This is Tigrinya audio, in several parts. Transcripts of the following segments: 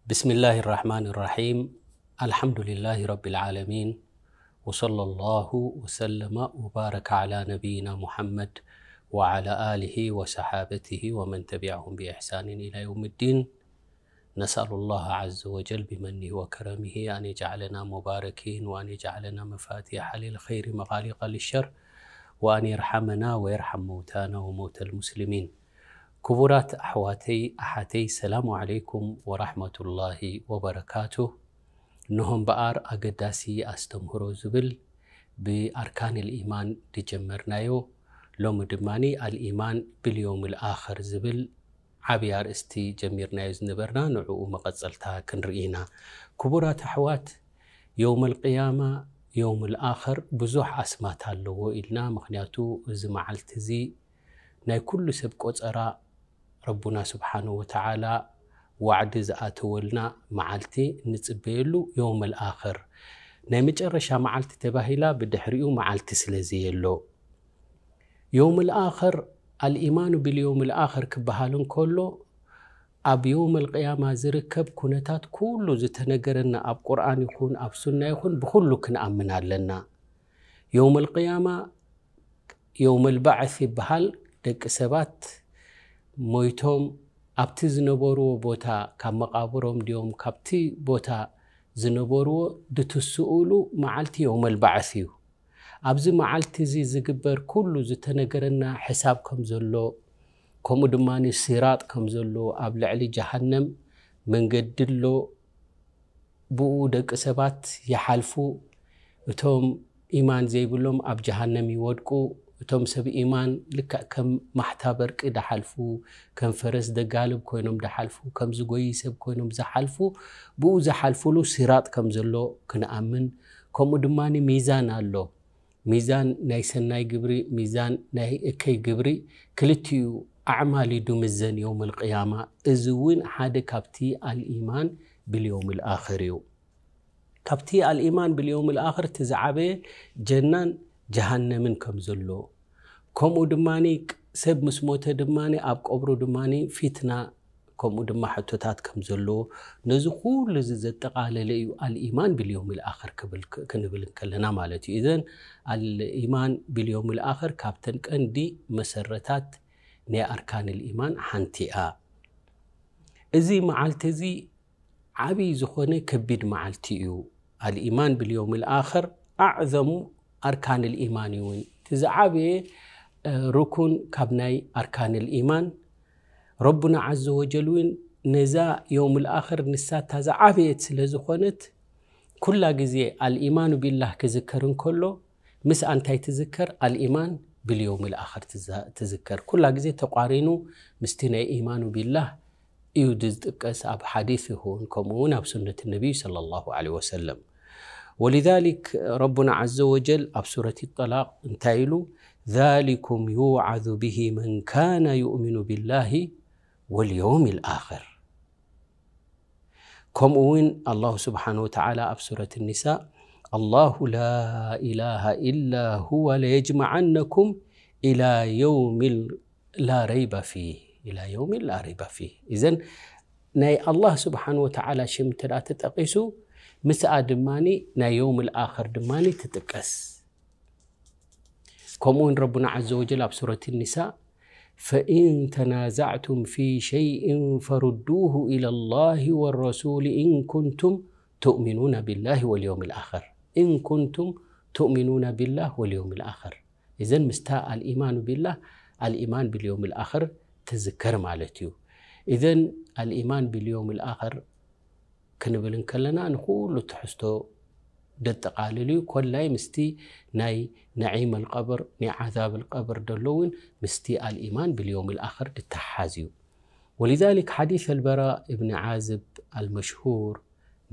بسم الله الرحمن الرحيم. الحمد لله رب العالمين. وصلى الله وسلم وبارك على نبينا محمد وعلى آله وصحابته ومن تبعهم بإحسان إلى يوم الدين. نسأل الله عز وجل بمنه وكرمه أن يجعلنا مباركين وأن يجعلنا مفاتيح للخير مغاليق للشر وأن يرحمنا ويرحم موتانا وموتى المسلمين. ክቡራት ኣሕዋተይ ኣሓተይ፣ ሰላሙ ዓለይኩም ወራሕመቱላሂ ወበረካቱ። እንሆ እምበኣር ኣገዳሲ ኣስተምህሮ ዝብል ብኣርካን ልኢማን ዝጀመርናዮ፣ ሎሚ ድማ ኣልኢማን ብልዮምል ኣኸር ዝብል ዓብዪ ኣርእስቲ ጀሚርናዮ ዝነበርና፣ ንዕኡ መቐጸልታ ክንርኢ ኢና። ክቡራት ኣሕዋት፣ የውመል ቅያማ፣ የውመል ኣኸር ብዙሕ ኣስማት ኣለዎ ኢልና። ምኽንያቱ እዚ መዓልቲ እዚ ናይ ኩሉ ሰብ ቆጸራ፣ ረቡና ስብሓንሁ ወተዓላ ዋዕዲ ዝኣተወልና መዓልቲ፣ እንጽበየሉ የውመል ኣኸር፣ ናይ መጨረሻ መዓልቲ ተባሂላ ብድሕሪኡ መዓልቲ ስለ ዘየሎ። የውመል ኣኸር፣ ኣልኢማኑ ብልየውመል ኣኸር ክበሃል እንከሎ፣ ኣብ የውመል ቅያማ ዝርከብ ኩነታት ኩሉ ዝተነገረና፣ ኣብ ቁርኣን ይኹን ኣብ ሱና ይኹን ብኹሉ ክንኣምን ኣለና። የውመል ቅያማ የውመል ባዕስ ይበሃል። ደቂ ሰባት ሞይቶም ኣብቲ ዝነበርዎ ቦታ፣ ካብ መቓብሮም ድዮም ካብቲ ቦታ ዝነበርዎ ድትስኡሉ መዓልቲ የውመል ባዕስ እዩ። ኣብዚ መዓልቲ እዚ ዝግበር ኩሉ ዝተነገረና ሕሳብ ከም ዘሎ፣ ከምኡ ድማ ሲራጥ ከም ዘሎ፣ ኣብ ልዕሊ ጀሃነም መንገዲ ኣሎ፣ ብኡ ደቂ ሰባት ይሓልፉ። እቶም ኢማን ዘይብሎም ኣብ ጀሃነም ይወድቁ። እቶም ሰብ ኢማን ልክዕ ከም ማሕታ በርቂ ደሓልፉ፣ ከም ፈረስ ደጋልብ ኮይኖም ደሓልፉ፣ ከም ዝጎይ ሰብ ኮይኖም ዝሓልፉ፣ ብኡ ዝሓልፉሉ ሲራጥ ከም ዘሎ ክንኣምን፣ ከምኡ ድማ ሚዛን ኣሎ። ሚዛን ናይ ሰናይ ግብሪ፣ ሚዛን ናይ እከይ ግብሪ፣ ክልቲኡ ኣዕማል እዩ ድምዘን የውመል ቅያማ። እዚ እውን ሓደ ካብቲ ኣልኢማን ብልየውምል ኣኽር እዩ። ካብቲ ኣልኢማን ብልየውምል ኣኽር እቲ ዝዓበየ ጀናን ጀሃነምን ከም ዘሎ፣ ከምኡ ድማ ሰብ ምስ ሞተ ድማ ኣብ ቀብሩ ድማ ፊትና፣ ከምኡ ድማ ሕቶታት ከም ዘለዎ፣ ነዚ ኩሉ እዚ ዘጠቓለለ እዩ ኣልኢማን ብልዮምል ኣኽር ክብል፣ ክንብል እንከለና ማለት እዩ። እዘን ኣልኢማን ብልዮምል ኣኽር ካብተን ቀንዲ መሰረታት ናይ ኣርካን ልኢማን ሓንቲ እያ። እዚ መዓልቲ እዚ ዓብዪ ዝኾነ ከቢድ መዓልቲ እዩ። ኣልኢማን ብልዮምል ኣኽር ኣዕዘሙ ኣርካን ልኢማን እዩ። እውን እቲ ዝዓበየ፣ እ፣ ሩኩን ካብ ናይ ኣርካን ልኢማን፣ ረቡና ዓዘ ወጀል እውን ነዛ የውም ልኣኽር ንሳታ ዝዓበየት ስለ ዝኾነት፣ ኩላ ግዜ ኣልኢማኑ ቢላህ ክዝከር እንከሎ፣ ምስ ኣንታይ ትዝከር? ኣልኢማን ብልየውም ልኣኽር ትዛ-፣ ትዝከር። ኩላ ግዜ ተቋሪኑ ምስቲ ናይ ኢማኑ ቢላህ እዩ ዝጥቀስ ኣብ ሓዲስ ይኹን፣ ከምኡ እውን ኣብ ሱነት ነቢይ ሰለላሁ ዐለይሂ ወሰለም። ወሊዛሊክ ረቡና ዐዘ ወጀል ኣብ ሱረት ጠላቅ እንታይ ኢሉ? ዛሊኩም ዩዓዙ ብሂ መን ካነ ዩእሚኑ ቢላሂ ወልየውም ልኣኽር። ከምኡ እውን ኣላሁ ስብሓነ ወተዓላ ኣብ ሱረት ኒሳ፣ ኣላሁ ላ ኢላሃ ኢላ ሁወ ለየጅመዓነኩም ኢላ የውም ላ ረይበ ፊህ፣ ኢላ የውም ላ ረይበ ፊህ። እዘን ናይ ኣላህ ስብሓነ ወተዓላ ሽም እንተ ደኣ ተጠቒሱ፣ ምስኣ ድማ ናይ የውም ልኣኽር ድማ ትጥቀስ። ከምኡ እውን ረቡና ዐዘ ወጀል ኣብ ሱረት ኒሳ፣ ፈኢን ተናዛዕቱም ፊ ሸይእን ፈሩዱሁ ኢላ ላሂ ወረሱሊ ኢን ኩንቱም ትእሚኑና ቢላሂ ወልየውም ልኣኽር። ኢን ኩንቱም ትእሚኑና ቢላህ ወልየውም ልኣኽር። እዘን ምስታ ኣልኢማኑ ቢላህ፣ ኣልኢማን ብልየውም ልኣኽር ትዝከር ማለት እዩ። እዘን ኣልኢማን ብልየውም ልኣኽር ክንብል እንከለና ንኹሉ ትሕዝቶ ደጠቓልል እዩ። ኮላይ ምስቲ ናይ ነዒም ኣልቀብር፣ ናይ ዓዛብ ኣልቀብር ደሎ እውን ምስቲ ኣልኢማን ብልየውም ልኣኽር ድተሓሓዝ እዩ። ወሊዛሊክ ሓዲስ ኣልበራ እብኒ ዓዝብ ኣልመሽሁር፣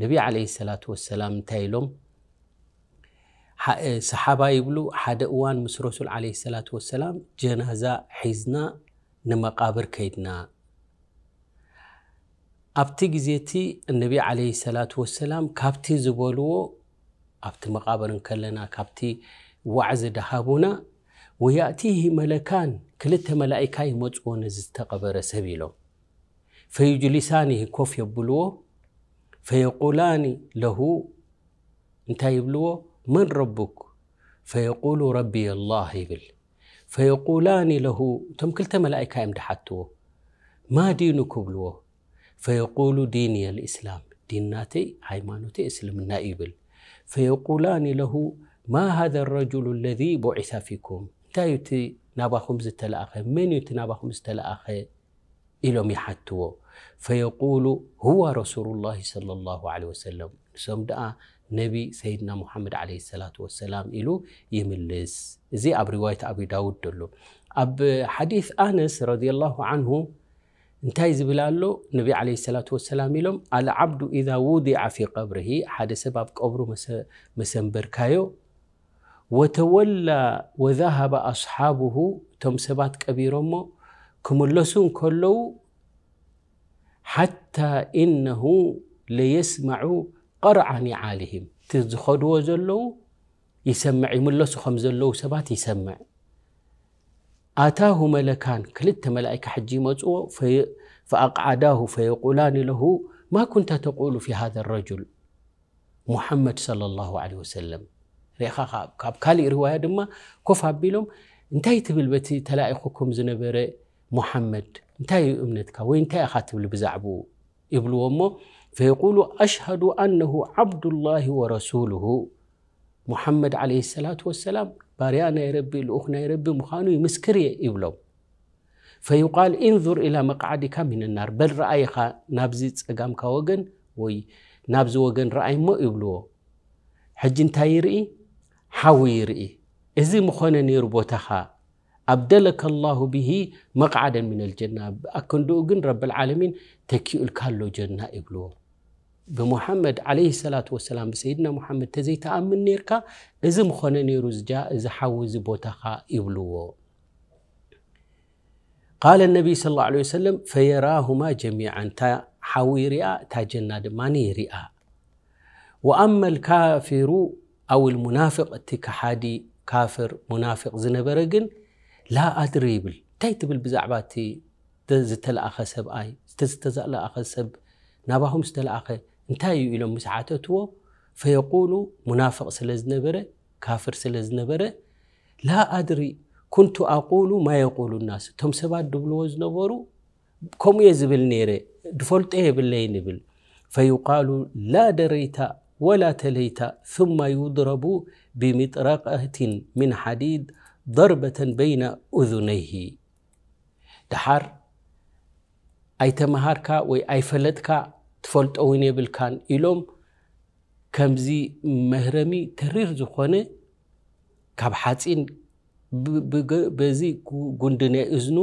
ነቢ ዓለይሂ ሰላቱ ወሰላም እንታይ ኢሎም? ሓ-፣ ሰሓባ ይብሉ፣ ሓደ እዋን ምስ ረሱል ዓለይሂ ሰላቱ ወሰላም ጀናዛ ሒዝና ንመቃብር ከይድና። ኣብቲ ግዜ እቲ እነቢ ዓለይሂ ሰላቱ ወሰላም ካብቲ ዝበልዎ፣ ኣብቲ መቃብር እንከለና ካብቲ ዋዕዚ ደሃቡና፣ ወያእቲሂ መለካን፣ ክልተ መላኢካ ይመጽዎ ነዚ ዝተቐበረ ሰብ ኢሎም። ፈዩጅሊሳኒሂ፣ ኮፍ የብልዎ። ፈየቁላኒ ለሁ እንታይ ይብልዎ መን ረቡክ ፈየቁሉ ረቢ ኣላህ ይብል ፈየቁላኒ ለሁ እቶም ክልተ መላእካ እዮም ድሓትዎ ማ ዲኑ ክብልዎ ፈየቁሉ ዲኒ ኣልእስላም ዲን ናተይ ሃይማኖተይ እስልምና እዩ ይብል ፈየቁላኒ ለሁ ማ ሃذ ረጅሉ ለذ ቡዒሰ ፊኩም እንታይ እዩ እቲ ናባኹም ዝተለኣኸ መን እዩ እቲ ናባኹም ዝተለኣኸ ኢሎም ይሓትዎ ፈየቁሉ ሁወ ረሱሉላሂ ሰለላሁ ዐለይሂ ወሰለም ንሶም ደኣ ነቢ ሰይድና ሙሓመድ ዐለይሂ ሰላቱ ወሰላም ኢሉ ይምልስ እዚ ኣብ ሪዋየት ኣቢ ዳውድ ደሎ ኣብ ሓዲስ ኣነስ ረዲየላሁ ዐንሁ እንታይ ዝብል ኣሎ ነቢ ዐለይሂ ሰላቱ ወሰላም ኢሎም ኣልዓብዱ ኢዛ ውዲዐ ፊ ቀብርሂ ሓደ ሰብ ኣብ ቀብሩ መሰንበርካዮ ወተወላ ወዛሃበ ኣስሓቡሁ እቶም ሰባት ቀቢሮሞ ክምለሱ እንከለዉ ሓታ ኢነሁ ለየስመዑ ቀርዓ ኒዓሊሂም እቲ ዝኸድዎ ዘለዉ ይሰምዕ ይምለሱ ከም ዘለዉ ሰባት ይሰምዕ ኣታሁ መለካን ክልተ መላእካ ሕጂ ይመፅዎ ፈኣቅዓዳሁ ፈየቁላኒ ለሁ ማ ኩንተ ተቁሉ ፊ ሃذ ረጁል ሙሓመድ ሰለላሁ ዐለይሂ ወሰለም ርኢኻ ካብ ካልእ ሪዋያ ድማ ኮፍ ኣቢሎም እንታይ ትብል በቲ ተላኢኹኩም ዝነበረ ሙሓመድ እንታይ እዩ እምነትካ ወይ እንታይ ኢኻ ትብል ብዛዕብኡ ይብልዎ እሞ ፈየቁሉ ኣሽሀዱ ኣነሁ ዓብዱላሂ ወረሱሉሁ ሙሓመድ ዓለይሂ ሰላቱ ወሰላም ባርያ ናይ ረቢ ልኡኽ ናይ ረቢ ምዃኑ ይምስክር እየ ይብሎም ፈዩቃል ኢንዙር ኢላ መቅዓዲካ ሚን ናር በል ረኣይኻ ናብዚ ጸጋምካ ወገን ወይ ናብዚ ወገን ረኣይ እሞ ይብልዎ ሕጂ እንታይ ይርኢ ሓዊ ይርኢ እዚ ምኾነ ነይሩ ቦታኻ ኣብደለከ ላሁ ብሂ መቅዓደን ሚን ልጀና ኣክንድኡ ግን ረቢ ልዓለሚን ተኪኡልካ ኣሎ ጀና ይብልዎ ብሙሓመድ ዓለይሂ ሰላቱ ወሰላም ብሰይድና ሙሓመድ ተዘይተኣምን ነይርካ እዚ ምኾነ ነይሩ እዚ ሓዊ እዚ ቦታኻ ይብልዎ قال النبي صلى الله عليه وسلم فيراهما جميعا تا حاوي رئا تا جنة دماني رئا وأما الكافر أو المنافق تكحادي كافر منافق زنبرقن لا أدري بل تايت بل بزعباتي ዝተለኣኸ ሰብኣይ ዝተለኣኸ ሰብ ናባኹም ዝተለኣኸ እንታይ እዩ ኢሎም ምስ ሓተትዎ ፈየቁሉ ሙናፍቕ ስለ ዝነበረ ካፍር ስለ ዝነበረ ላ ኣድሪ ኩንቱ ኣቁሉ ማ የቁሉ ናስ እቶም ሰባት ድብልዎ ዝነበሩ ከምኡ እየ ዝብል ነይረ ድፈልጦ የብለይን ይብል ፈዩቃሉ ላ ደረይታ ወላ ተለይታ ثم يضرب بمطرقة من حديد ضربة بين أذنيه ደሓር ኣይተመሃርካ ወይ ኣይፈለጥካ ትፈልጦ እውን የብልካን ኢሎም ከምዚ መህረሚ ተሪር ዝኾነ ካብ ሓፂን በዚ ጉንዲ ናይ እዝኑ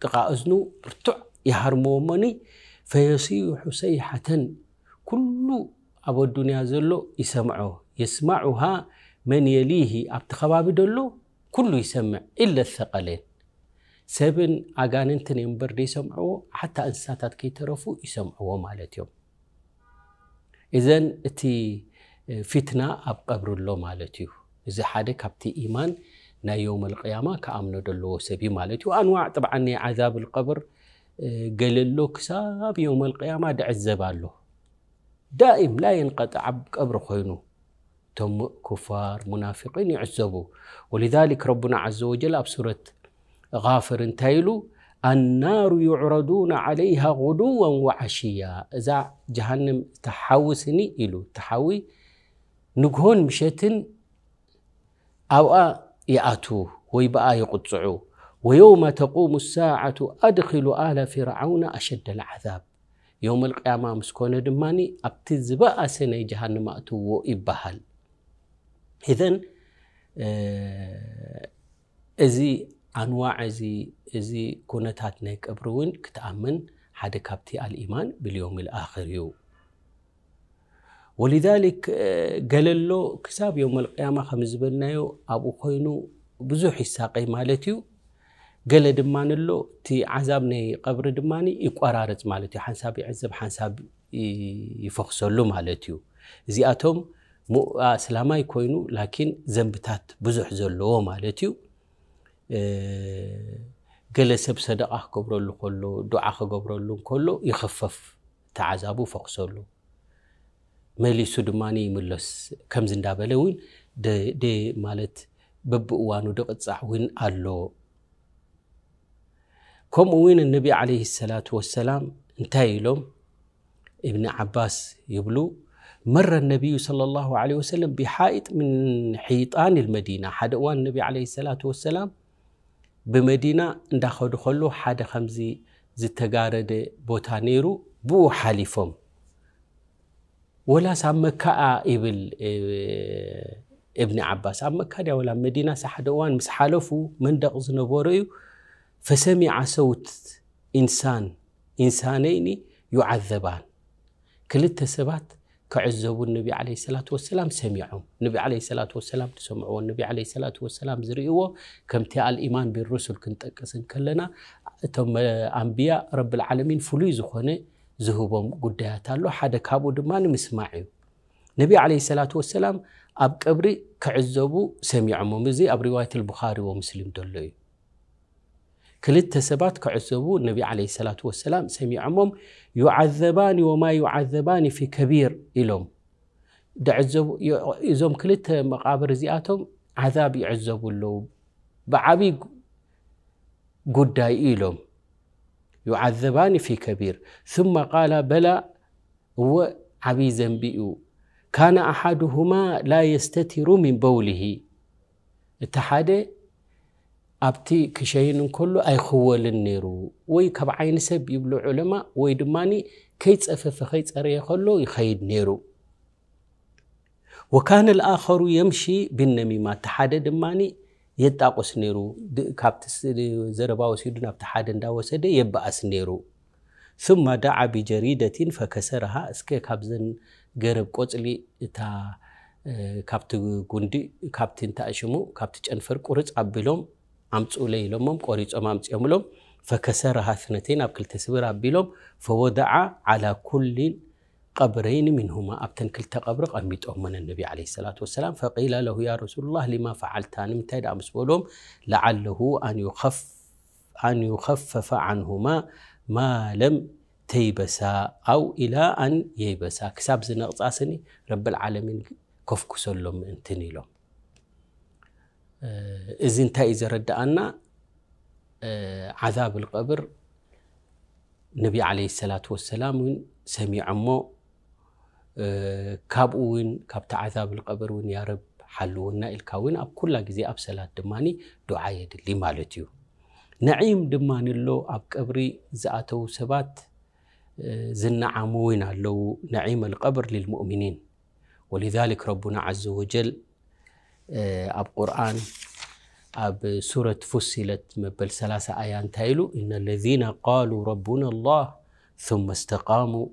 ጥቓ እዝኑ ብርቱዕ ይሃርምዎ እሞኒ ፈየሲሑ ሰይሓተን ኩሉ ኣብ ኣዱንያ ዘሎ ይሰምዖ የስማዑሃ መን የሊሂ ኣብቲ ከባቢ ደሎ ኩሉ ይሰምዕ ኢለ ሰቐሌን ሰብን ኣጋንንትን እዮም እምበር ዘይሰምዕዎ ሓታ እንስሳታት ከይተረፉ ይሰምዕዎ ማለት እዮም እዘን እቲ ፊትና ኣብ ቀብሪ ኣሎ ማለት እዩ እዚ ሓደ ካብቲ ኢማን ናይ የውም ኣልቅያማ ክኣምኖ ደለዎ ሰብ እዩ ማለት እዩ ኣንዋዕ ጥብዓ ናይ ዓዛብ ልቀብር ገለሎ ክሳብ የውም ኣልቅያማ ድዕዘብ ኣሎ ዳኢም ላ የንቀጥዕ ኣብ ቀብሪ ኮይኑ እቶም ኩፋር ሙናፊቂን ይዕዘቡ ولذلك ረቡና عز وجل ኣብ ሱረት غافر እንታይ ኢሉ النار يعرضون عليها غدوا وعشيا እዛ ጀሃንም ተሓዊ ስኒ ኢሉ ተሓዊ ንግሆን ምሸትን ኣብኣ ይኣትዉ ወይ ብኣ ይቕጽዑ ويوم تقوم الساعة أدخلوا آل فرعون أشد العذاب የውም ኣልቅያማ ምስ ኮነ ድማ ኣብቲ ዝበኣሰ ናይ ጀሃንም ኣእትውዎ ይበሃል እዘን እዚ ኣንዋዕ እዚ እዚ ኩነታት ናይ ቀብሪ እውን ክትኣምን ሓደ ካብቲ ኣልኢማን ብልዮም ልኣኽር እዩ ወሊዛሊክ ገለሎ ክሳብ ዮም ኣልቅያማ ከም ዝበልናዮ ኣብኡ ኮይኑ ብዙሕ ይሳቀይ ማለት እዩ ገለ ድማ ንሎ እቲ ዓዛብ ናይ ቀብሪ ድማ ይቆራረፅ ማለት እዩ ሓንሳብ ይዕዘብ ሓንሳብ ይፈኽሰሉ ማለት እዩ እዚኣቶም ኣስላማይ ኮይኑ ላኪን ዘንብታት ብዙሕ ዘለዎ ማለት እዩ ገለ ሰብ ሰደቃ ክገብረሉ ከሎ ዱዓ ክገብረሉ ከሎ ይኽፈፍ ተዓዛቡ ፈኽሰሉ መሊሱ ድማ ይምለስ። ከምዚ እንዳበለ እውን ደ- ደ- ማለት በብእዋኑ ድቕጻዕ እውን ኣሎ። ከምኡ እውን ነቢ ዓለይሂ ሰላቱ ወሰላም እንታይ ኢሎም? እብኒ ዓባስ ይብሉ፣ መረ ነቢዩ ሰለላሁ ዐለይሂ ወሰለም ቢሓኢጥ ምን ሒጣን ልመዲና። ሓደ እዋን ነቢ ዓለይሂ ሰላቱ ወሰላም ብመዲና እንዳኸዱ ከሎ ሓደ ከምዚ ዝተጋረደ ቦታ ነይሩ፣ ብኡ ሓሊፎም። ወላስ ኣብ መካኣ ይብል እብኒ ዓባስ፣ ኣብ መካ ድያ ወላ ኣብ መዲናስ ሓደ እዋን ምስ ሓለፉ መንደቕ ዝነበሮ እዩ። ፈሰሚዓ ሰውት ኢንሳን ኢንሳነይኒ ዩዓዘባን፣ ክልተ ሰባት ክዕዘቡ ነቢ ዓለይሂ ሰላቱ ወሰላም ሰሚዖም። ነቢ ዓለይሂ ሰላቱ ወሰላም ዝሰምዕዎ፣ ነቢ ዓለይሂ ሰላቱ ወሰላም ዝርእይዎ፣ ከምቲ ኣልኢማን ቢሩሱል ክንጠቅስ እንከለና፣ እቶም ኣንብያ ረብል ዓለሚን ፍሉይ ዝኾነ ዝህቦም ጉዳያት ኣሎ። ሓደ ካብኡ ድማ ንምስማዕ እዩ። ነቢ ዓለይሂ ሰላቱ ወሰላም ኣብ ቀብሪ ክዕዘቡ ሰሚዖሞም። እዚ ኣብ ሪዋየት ኣልቡኻሪ ወሙስሊም ዘሎ እዩ። ክልተ ሰባት ክዕዘቡ ነቢ ዓለይሂ ሰላቱ ወሰላም ሰሚዖሞም፣ ዩዓዘባኒ ወማ ዩዓዘባኒ ፊ ከቢር ኢሎም። ደዕዘቡ እዞም ክልተ መቓብር እዚኣቶም ዓዛብ ይዕዘቡ ኣለዉ ብዓብይ ጉዳይ ኢሎም። ዩዓዘባኒ ፊ ከቢር ثم ቃላ በላ እወ ዓብይ ዘንቢ እዩ። ካነ ኣሓዱሁማ ላ የስተቲሩ ሚን በውሊሂ፣ እቲ ሓደ ኣብቲ ክሸይን እንከሎ ኣይኽወልን ነይሩ፣ ወይ ካብ ዓይኒ ሰብ ይብሉ ዑለማ፣ ወይ ድማ ከይጸፈፈ ከይጸረየ ከሎ ይኸይድ ነይሩ። ወካነ ልኣኸሩ የምሺ ብነሚማ፣ እቲ ሓደ ድማ የጣቁስ ነይሩ፣ ካብቲ ዘረባ ወሲዱ ናብቲ ሓደ እንዳወሰደ የባኣስ ነይሩ። ثم دعا بجريدة فكسرها، እስከ ካብዘን ገረብ ቆጽሊ እታ ካብቲ ጉንዲ ካብቲ እንታይ ሽሙ ካብቲ ጨንፈር ቁርጽ ኣቢሎም ኣምጽኡለይ ኢሎሞም ቆሪጾም ኣምጺኦምሎም። فكسرها اثنتين ኣብ ክልተ ስብር ኣቢሎም فوضع على كل قبرين منهما ኣብተን ክልተ ቀብሪ ቀሚጦመን ነቢ ዓለይሂ ሰላቱ ወሰላም። فقيل له يا رسول الله لما فعلت ንምንታይ ደኣ ምስ በልዎም لعله أن يخف أن يخفف عنهما ما لم تيبسا أو إلى أن ييبسا ክሳብ ዝነቕጻ ስኒ ረብል ዓለሚን ከፍኩሰሎም ምእንትን ኢሎም። እዚ እንታይ እዩ ዘረድኣና? ዓዛብ ልቀብር ነቢ ዓለይሂ ሰላቱ ወሰላም እውን ሰሚዖሞ፣ ካብኡ እውን ካብቲ ዓዛብ ልቀብር እውን ያረብ ሓልወና ኢልካ እውን ኣብ ኩላ ግዜ ኣብ ሰላት ድማ ዱዓ የድሊ ማለት እዩ። ነዒም ድማ ኣሎ ኣብ ቀብሪ ዝኣተዉ ሰባት ዝነዓሙ እውን ኣለዉ። ነዒም ልቀብር ልልሙእሚኒን ወሊዛሊክ ረቡና ዓዘ ወጀል ኣብ ቁርኣን ኣብ ሱረት ፉሲለት መበል ሰላሳ ኣያ እንታይ ኢሉ? إن الذين قالوا ربنا الله ثم استقاموا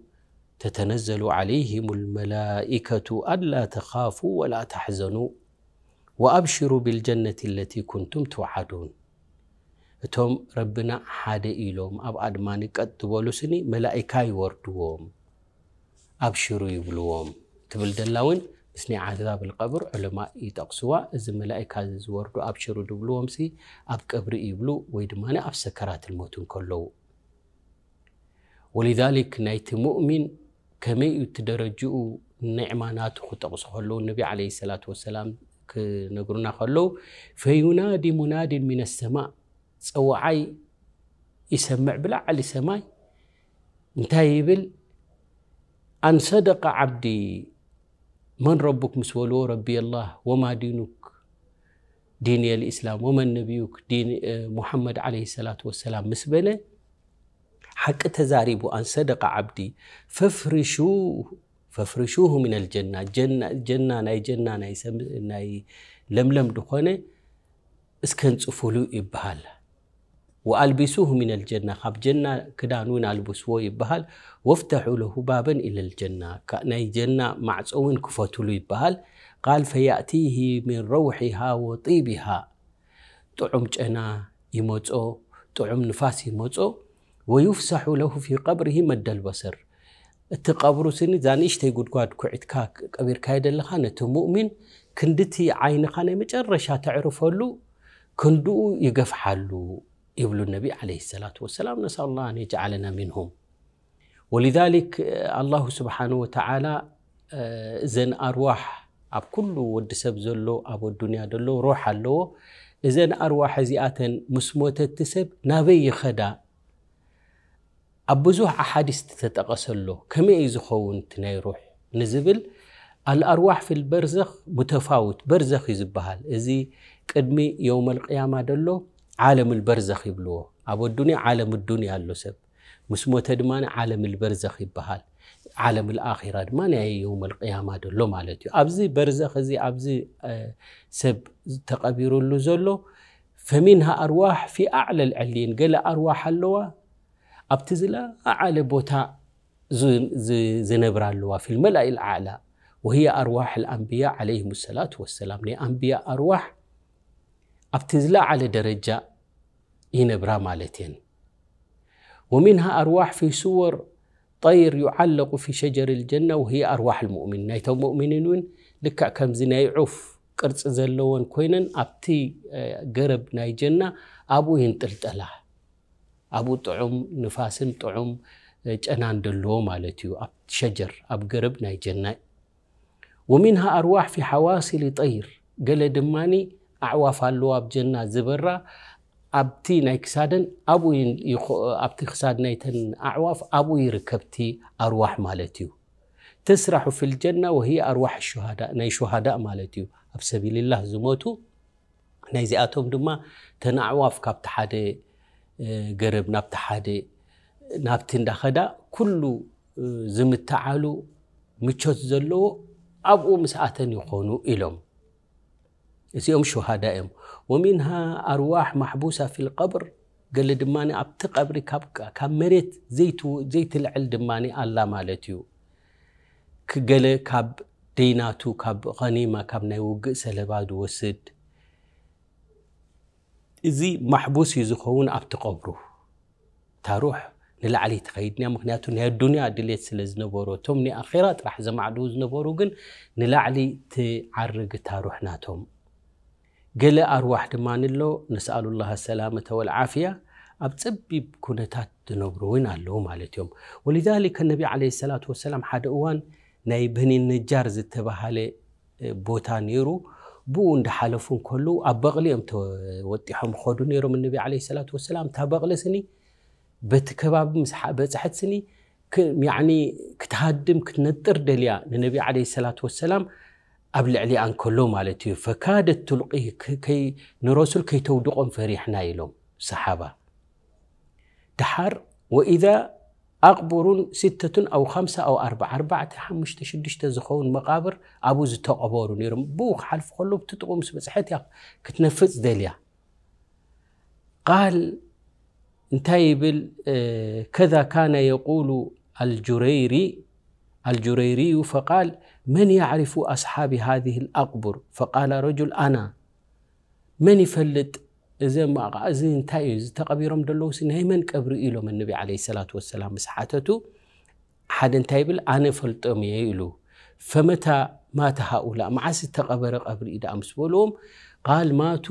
تتنزل عليهم الملائكة ألا تخافوا ولا تحزنوا وأبشروا بالجنة التي كنتم توعدون። እቶም ረብና ሓደ ኢሎም ኣብኣ ድማ ቀጥ ዝበሉ ስኒ መላኢካ ይወርድዎም ኣብሽሩ ይብልዎም ትብል ደላ እውን ምስ ናይ ዓዛብ ልቀብር ዑለማ ይጠቕስዋ። እዚ መላኢካ እዚ ዝወርዱ ኣብሽሩ ድብልዎም ሲ ኣብ ቀብሪ ይብሉ ወይ ድማ ኣብ ሰከራት ልሞት እንከለዉ። ወሊዛሊክ ናይቲ ሙእሚን ከመይ እዩ እቲ ደረጅኡ ኒዕማ ናቱ ክጠቕሱ ከለዉ ነቢ ዓለይሂ ሰላቱ ወሰላም ክነግሩና ከለዉ ፈዩናዲ ሙናዲን ሚነ ሰማእ ጸዋዓይ ይሰምዕ ብላዕሊ ሰማይ እንታይ ይብል? ኣን ሰደቀ ዓብዲ መን ረቡክ ምስ በልዎ ረቢ ኣላህ ወማ ዲኑክ ዲን የልእስላም ወመን ነቢዩክ ዲን ሙሐመድ ዓለይሂ ሰላቱ ወሰላም ምስ በለ ሓቂ ተዛሪቡ ኣን ሰደቀ ዓብዲ ፈፍርሹ ፈፍርሹሁ ሚነል ጀና ጀና ናይ ጀና ናይ ለምለም ድኾነ እስከንጽፉሉ ይበሃል። ወኣልቢሱሁ ሚነል ጀና ካብ ጀና ክዳን እውን ኣልብስዎ ይበሃል። ወፍተሑ ለሁ ባበን ኢለል ጀና ናይ ጀና ማዕጾ እውን ክፈቱሉ ይበሃል። ቃል ፈያእቲሂ ሚን ረውሒሃ ወጢቢሃ ጥዑም ጨና ይመጾ፣ ጥዑም ንፋስ ይመጾ። ወዩፍሰሑ ለሁ ፊ ቀብሪሂ መደል በሰር እቲ ቀብሩ ስኒ እዛ ንእሽተይ ጉድጓድ ኩዒትካ ቀቢርካዮ ዘለኻ ነቲ ሙእሚን ክንድቲ ዓይንኻ ናይ መጨረሻ ተዕርፈሉ ክንድኡ ይገፍሓሉ ይብሉ ነቢ ዓለይሂ ሰላቱ ወሰላም። ነስኣሉላህ ኣን የጅዓለና ሚንሁም። ወሊዛሊክ ኣላሁ ስብሓነሁ ወተዓላ እዘን ኣርዋሕ ኣብ ኩሉ ወዲ ሰብ ዘሎ ኣብ ኣዱንያ ዘሎ ሩሕ ኣለዎ። እዘን ኣርዋሕ እዚኣተን ምስ ሞተ እቲ ሰብ ናበይ ይኸዳ? ኣብ ብዙሕ ኣሓዲስ ተጠቐሰ ኣሎ። ከመይ እዩ ዝኸውን እቲ ናይ ሩሕ ንዝብል ኣልኣርዋሕ ፊል በርዘኽ ሙተፋውት በርዘኽ እዩ ዝበሃል። እዚ ቅድሚ የውመል ቅያማ ደሎ ዓለምል በርዘኽ ይብልዎ። ኣብ ኣዱንያ ዓለም ዱንያ ኣሎ ሰብ ምስ ሞተ ድማ ዓለምል በርዘኽ ይበሃል። ዓለምል ኣኺራ ድማ ናይ የውመል ቅያማ ደሎ ማለት እዩ። ኣብዚ በርዘኽ እዚ ኣብዚ ሰብ ተቐቢሩሉ ዘሎ ፈሚንሃ ኣርዋሕ ፊ ኣዕለል ዕሊን ገለ ኣርዋሕ ኣለዋ ኣብቲ ዝለዓለ ቦታ ዝነብራ ኣለዋ ፊል መላኢል ኣዕላ ወህየ ኣርዋሕ ኣልኣንብያ ዓለይሂም ሰላቱ ወሰላም ናይ ኣንብያ ኣርዋሕ ኣብቲ ዝለዓለ ደረጃ ይነብራ ማለት እየን። ወሚንሃ ኣርዋሕ ፊ ሱወር ጠይር ዩዓለቁ ፊ ሸጀር ልጀና ወህየ ኣርዋሕ ልሙእሚን ናይቶም ሙእሚኒን እውን ልክዕ ከምዚ ናይ ዑፍ ቅርፂ ዘለወን ኮይነን ኣብቲ ገረብ ናይ ጀና ኣብኡ ይንጥልጠላ። ኣብኡ ጥዑም ንፋስን ጥዑም ጨናን ደለዎ ማለት እዩ። ኣብ ሸጀር ኣብ ገረብ ናይ ጀና እዩ። ወሚንሃ ኣርዋሕ ፊ ሓዋሲሊ ጠይር ገለ ድማኒ ኣዕዋፍ ኣለዎ ኣብ ጀና ዝበራ ኣብቲ ናይ ክሳደን ኣብኡ ኣብቲ ክሳድ ናይተን ኣዕዋፍ ኣብኡ ይርከብቲ ኣርዋሕ ማለት እዩ። ተስራሑ ፊል ጀና ወህየ ኣርዋሕ ሹሃዳ ናይ ሹሃዳ ማለት እዩ። ኣብ ሰቢልላህ ዝሞቱ ናይዚኣቶም ድማ ተን ኣዕዋፍ ካብቲ ሓደ ገረብ ናብቲ ሓደ ናብቲ እንዳኸዳ ኩሉ ዝምተዓሉ ምቾት ዘለዎ ኣብኡ ምስኣተን ይኾኑ ኢሎም። እዚኦም ሹሃዳ እዮም። ወሚንሃ ኣርዋሕ ማሕቡሳ ፊል ቀብር ገለ ድማ ኣብቲ ቀብሪ ካብ መሬት ዘይትልዕል ድማ ኣላ ማለት እዩ። ገለ ካብ ደይናቱ ካብ ኸኒማ ካብ ናይ ውግእ ሰለባ ዝወስድ እዚ ማሕቡስ እዩ ዝኸውን ኣብቲ ቀብሩ። ታሩሕ ንላዕሊ ትኸይድ እያ። ምክንያቱ ናይ ኣዱንያ ድሌት ስለ ዝነበሮ እቶም ናይ ኣኼራ ጥራሕ ዘማዕድው ዝነበሩ ግን ንላዕሊ ትዓርግ ታሩሕ ናቶም። ገለ ኣርዋሕ ድማ ንሎ ነስኣሉ ላህ ሰላመተ ወልዓፍያ ኣብ ፀቢብ ኩነታት ዝነብሩ እውን ኣለዉ ማለት እዮም። ወሊዛሊከ ነቢ ዓለይሂ ሰላቱ ወሰላም ሓደ እዋን ናይ በኒ ነጃር ዝተባሃለ ቦታ ነይሩ። ብኡ እንዳሓለፉ እንከሉ ኣብ በቕሊ እዮም ተወጢሖም ኸዱ ነይሮም። እነቢ ዓለይሂ ሰላቱ ወሰላም እታ በቕሊ ስኒ በቲ ከባቢ ምስ በፅሐት ስኒ ክትሃድም ክትነጥር ደልያ ንነቢ ዓለይሂ ሰላቱ ወሰላም ኣብ ልዕሊኣ እንከሎ ማለት እዩ። ፈካደት ቱልቂ ንረሱል ከይተውድቖም ፈሪሕና ኢሎም ሰሓባ። ደሓር ወኢዛ ኣቕቡሩን ሲተቱን ኣው ኻምሳ ኣው ኣርባዓ ኣርባዕተ ሓሙሽተ ሽዱሽተ ዝኸውን መቓብር ኣብኡ ዝተቐበሩ ነይሮም። ብኡ ክሓልፉ ከሎ ብቲ ጥቕኡ ምስ በፅሐት እያ ክትነፍፅ ደልያ። ቃል እንታይ ይብል? ከዛ ካነ የቁሉ ኣልጁረይሪ ኣልጁረይሪዩ ፈቃል መን ያዕሪፉ ኣስሓቢ ሃዚህ ልኣቅቡር ፈቃለ ረጁል ኣና መን ይፈልጥ እዚ እዚ እንታይ እዩ ዝተቐቢሮም ደለውሲ ናይ መን ቀብሪ ኢሎም ነቢ ዓለ ሰላት ወሰላም ምስ ሓተቱ ሓደ እንታይ ይብል ኣነ ፈልጦም እየ ኢሉ ፈመታ ማተ ሃኡላ መዓስ ዝተቐበረ ቀብሪ እዩ ደኣ ምስ በልዎም ቃል ማቱ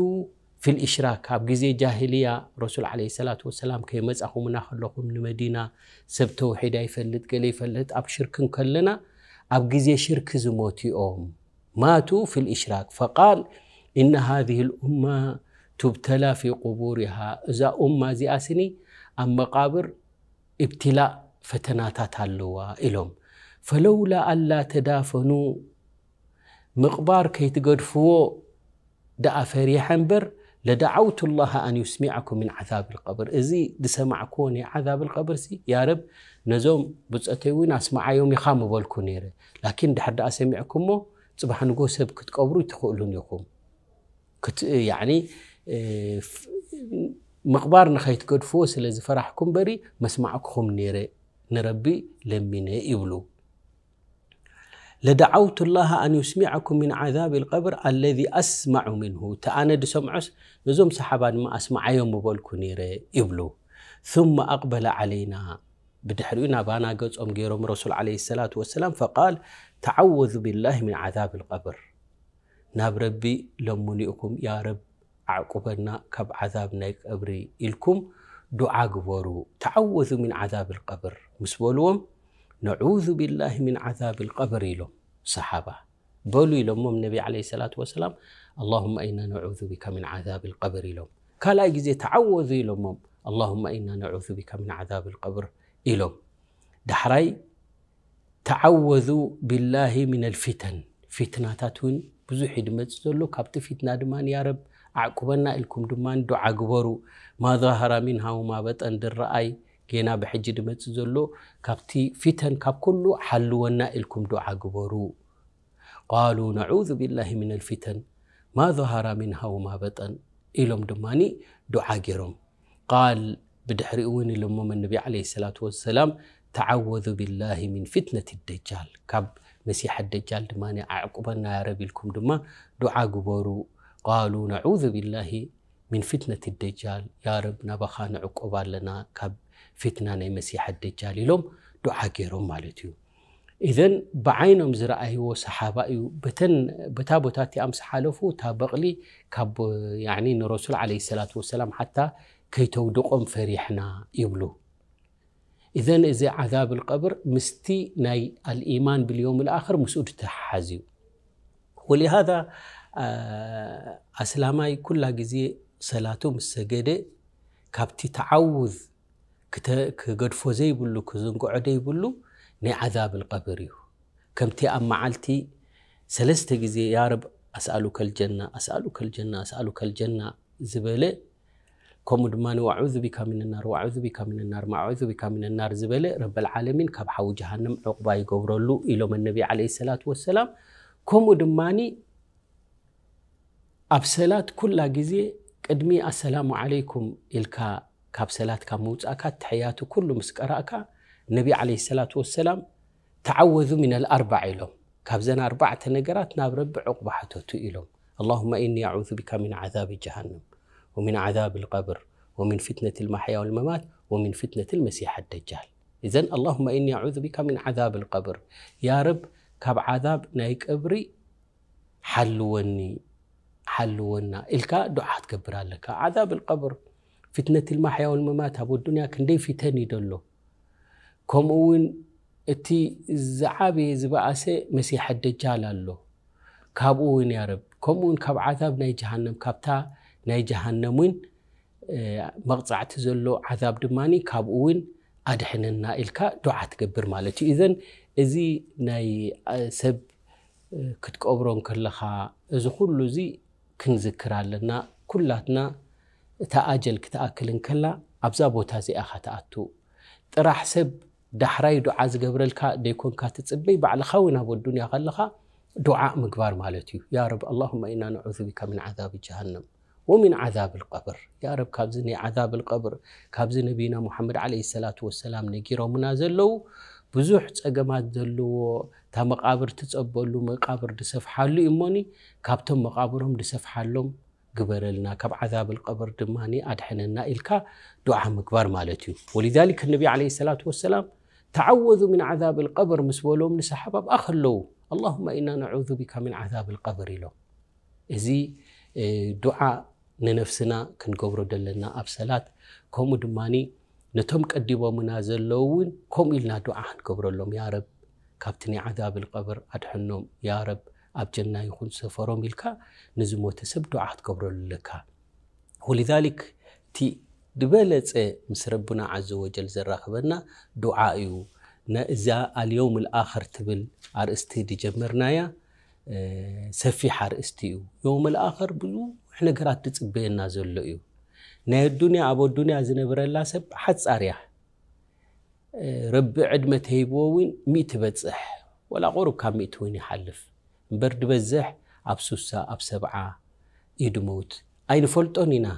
ፊል ኢሽራክ ኣብ ግዜ ጃሂልያ ረሱል ዓለ ሰላት ወሰላም ከይመጻኹምና ከለኹም ንመዲና ሰብ ተውሒድ ኣይፈልጥ ገለ ይፈልጥ ኣብ ሽርክ እንከለና ኣብ ግዜ ሽርክ ዝሞቱ እዮም ማቱ ፊል ኢሽራክ ፈቃል إن هذه الأمة تبتلى في قبورها እዛ ኡማ እዚኣ ስኒ ኣብ መቃብር ኢብትላእ ፈተናታት ኣለዋ ኢሎም ፈለውላ ኣላ ተዳፈኑ ምቕባር ከይትገድፍዎ ደኣ ፈሪሐ እምበር ለደዓውቱ ላሃ ኣን ዩስሚዐኩም ምን ዓዛብ ልቀብር እዚ ዝሰማዕክዎ ናይ ዓዛብ ልቀብር ሲ ያረብ ነዞም ብፀተይ እውን ኣስማዓዮም ኢኻ ምበልኩ ነይረ ላኪን ድሕር ደኣ ሰሚዕኩሞ ፅባሕ ንጎ ሰብ ክትቀብሩ ትኽእሉን ኢኹም ምቕባር ንኸይትገድፍዎ ስለ ዝፈራሕኩም በሪ መስማዕኩኹም ነይረ ንረቢ ለሚነ ይብሉ ለደዓውቱ ላሃ ኣን ዩስሚዐኩም ምን ዓዛብ ልቀብር ኣለዚ ኣስማዑ ምንሁ እቲ ኣነ ድሰምዖስ ነዞም ሰሓባ ድማ ኣስማዓዮም ምበልኩ ነይረ ይብሉ ثم أقبل علينا ብድሕሪኡ ናባና ገጾም ገይሮም ረሱል ዓለ ሰላት ወሰላም ፈቃል ተዓወዙ ብላህ ምን ዓዛብ ልቀብር ናብ ረቢ ለምኑ ኢኹም ያ ረብ ኣዕቁበና ካብ ዓዛብ ናይ ቀብሪ ኢልኩም ዱዓ ግበሩ ተዓወዙ ምን ዓዛብ ልቀብር ምስ በልዎም ነዑዙ ብላህ ምን ዓዛብ ልቀብር ኢሎም ሰሓባ። በሉ ኢሎሞም ነቢ ዓለይሂ ሰላቱ ወሰላም፣ اللهم إنا نعوذ بك من عذاب القبر ኢሎም። ካልኣይ ግዜ ተዓወዙ ኢሎሞም፣ اللهم إنا نعوذ بك من عذاب القبر ኢሎም። ዳሕራይ ተዓወዙ ቢላሂ ሚነል ፊተን፣ ፊትናታት እውን ብዙሕ እዩ ድመፅእ ዘሎ። ካብቲ ፊትና ድማ ያረብ ኣዕቁበና ኢልኩም ድማ ዱዓ ግበሩ። ማ ዛሃራ ሚንሃ ወማ በጠን ድረኣይ ጌና ብሕጂ ድመፅእ ዘሎ ካብቲ ፊተን ካብ ኩሉ ሓልወና ኢልኩም ዱዓ ግበሩ። ቃሉ ነዑዙ ቢላሂ ሚነል ፊተን ማ ዛሃራ ሚንሃ ወማ በጠን ኢሎም ድማ ዱዓ ገይሮም። ቃል ብድሕሪኡ እውን ኢሎሞ ነቢ ዓለይሂ ሰላቱ ወሰላም፣ ተዓወዙ ቢላሂ ሚን ፊትነት ደጃል፣ ካብ መሲሕ ደጃል ድማ ኣዕቁበና ያረብ ኢልኩም ድማ ዱዓ ግበሩ። ቃሉ ነዑዙ ቢላሂ ሚን ፊትነት ደጃል፣ ያረብ ናባኻ ንዕቆብ ኣለና ካብ ፊትና ናይ መሲሕ ደጃል ኢሎም ዱዓ ገይሮም ማለት እዩ። ኢዘን ብዓይኖም ዝረኣይዎ ሰሓባ እዩ። በተን በታ ቦታ እቲኣ ምስ ሓለፉ እታ በቕሊ ካብ ያኒ ንረሱል ዓለይሂ ሰላቱ ወሰላም ሓታ ከይተውድቖም ፈሪሕና ይብሉ። ኢዘን እዚ ዓዛብ ልቀብር ምስቲ ናይ ኣልኢማን ብልዮም ልኣኽር ምስኡ ዝተሓሓዝ እዩ። ወሊሃዛ ኣስላማይ ኩላ ግዜ ሰላቱ ምስ ሰገደ ካብቲ ተዓውዝ ክገድፎ ዘይብሉ ክዝንግዖ ዘይብሉ ናይ ዓዛብ ልቀብር እዩ። ከምቲ ኣብ መዓልቲ ሰለስተ ግዜ ያ ረብ ኣስኣሉከ ልጀና ኣስኣሉከ ልጀና ኣስኣሉከ ልጀና ዝበለ፣ ከምኡ ድማ ወአዑዙ ቢካ ሚን ናር ወአዑዙ ቢካ ሚን ናር ወአዑዙ ቢካ ሚን ናር ዝበለ ረበል ዓለሚን ካብ ሓዊ ጀሃነም ዕቑባ ይገብረሉ ኢሎም ነቢ ዓለይሂ ሰላቱ ወሰላም። ከምኡ ድማ ኣብ ሰላት ኩላ ግዜ ቅድሚ ኣሰላሙ ዓለይኩም ኢልካ ካብ ሰላትካ ምውፃእካ ተሕያቱ ኩሉ ምስ ቀራእካ ነቢ ዓለይሂ ሰላቱ ወሰላም ተዓወዙ ሚነል ኣርባዕ ኢሎም። ካብዘን ኣርባዕተ ነገራት ናብ ረቢ ዕቑባ ሕተቱ ኢሎም። اللهم إني أعوذ بك من عذاب جهنم ومن عذاب القبر ومن فتنة المحيا والممات ومن فتنة المسيح الدجال. إذن اللهم إني أعوذ بك من عذاب القبر، ያ ረብ ካብ ዓዛብ ናይ ቀብሪ ሓልወኒ ሓልወና ኢልካ ዱዓ ትገብር ኣለካ። ዓዛብ ልቀብር፣ ፊትነት ልማሕያ ወልመማት ኣብ ኣዱንያ ክንደይ ፊተን እዩ ደሎ። ከምኡ እውን እቲ ዝዓበየ ዝበኣሰ መሲሕ ደጃል ኣሎ። ካብኡ እውን ያ ረብ፣ ከምኡ እውን ካብ ዓዛብ ናይ ጀሃነም፣ ካብታ ናይ ጀሃነም እውን መቕፃዕቲ ዘሎ ዓዛብ ድማ ካብኡ እውን ኣድሕነና ኢልካ ዱዓ ትገብር ማለት እዩ። እዘን እዚ ናይ ሰብ ክትቀብሮ እንከለኻ እዚ ኩሉ እዚ ክንዝክር ኣለና። ኩላትና እታ ኣጀል ክትኣክል እንከላ ኣብዛ ቦታ እዚኣ ኢኻ ትኣቱ። ጥራሕ ሰብ ዳሕራይ ዱዓ ዝገብረልካ ደይኮንካ ትጽበይ፣ ባዕልኻ እውን ኣብ ኣዱንያ ከለኻ ዱዓ ምግባር ማለት እዩ። ያ ረብ፣ اللهم إنا نعوذ بك من عذاب جهنم ومن عذاب القبر። ያ ረብ፣ ካብዚ ናይ ዓዛብ ልቀብር፣ ካብዚ ነቢና ሙሓመድ ዓለይሂ ሰላቱ ወሰላም ነጊሮምና ዘለዉ ብዙሕ ጸገማት ዘለዎ፣ እታ መቃብር ትጸበሉ መቃብር ድሰፍሓሉ እዩ እሞኒ፣ ካብቶም መቃብሮም ድሰፍሓሎም ግበረልና፣ ካብ ዓዛብ ልቀብር ድማ ኣድሕነና ኢልካ ዱዓ ምግባር ማለት እዩ። ወሊዛሊክ ነቢ ዓለይሂ ሰላቱ ወሰላም ተዓወዙ ሚን ዓዛብ ልቀብር ምስ በሎም ንሰሓባ ኣብኣ ከለዉ اللهم إنا نعوذ بك من عذاب القبر ኢሎም። እዚ ዱዓ ንነፍስና ክንገብሮ ዘለና ኣብ ሰላት፣ ከምኡ ድማ ነቶም ቀዲሞምና ዘለዉ እውን ከምኡ ኢልና ዱዓ ክንገብረሎም፣ ያ ረብ ካብቲ ናይ ዓዛብ ልቀብር ኣድሕኖም፣ ያ ረብ ኣብ ጀና ይኹን ሰፈሮም ኢልካ ንዝሞተ ሰብ ዱዓ ክትገብረሉ ኣለካ። ወሊዛሊክ እቲ ዝበለፀ ምስ ረብና ዓዘ ወጀል ዘራኽበና ዱዓ እዩ። ነእዛ ኣልየውም ልኣኽር ትብል ኣርእስቲ ድጀመርናያ ሰፊሕ ኣርእስቲ እዩ። የውም ልኣኽር ብዙሕ ነገራት ድፅበየና ዘሎ እዩ። ናይ ኣዱንያ፣ ኣብ ኣዱንያ ዝነብረላ ሰብ ሓፃር እያ። ረቢ ዕድመ ተሂብዎ እውን ሚእቲ በፅሕ፣ ወላ ቁሩብ ካብ ሚእቲ እውን ይሓልፍ እምበር ድበዝሕ ኣብ ሱሳ ኣብ ሰብዓ እዩ ድመውት። ኣይንፈልጦን ኢና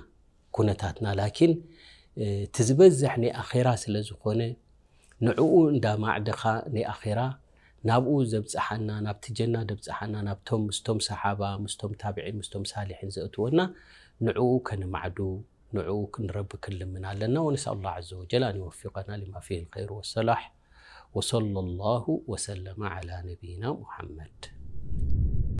ኩነታትና፣ ላኪን እቲ ዝበዝሕ ናይ ኣኼራ ስለ ዝኾነ ንዕኡ እንዳማዕደኻ ናይ ኣኼራ ናብኡ ዘብፅሓና፣ ናብቲ ጀና ደብፅሓና፣ ናብቶም ምስቶም ሰሓባ ምስቶም ታብዒን ምስቶም ሳሊሒን ዘእትወና ንዕኡ ከነማዕዱ ንዕኡ ክንረቢ ክንልምን ኣለና። ونسأل الله عز وجل أن يوفقنا لما فيه الخير والصلاح. وصلى الله وسلم على نبينا محمد.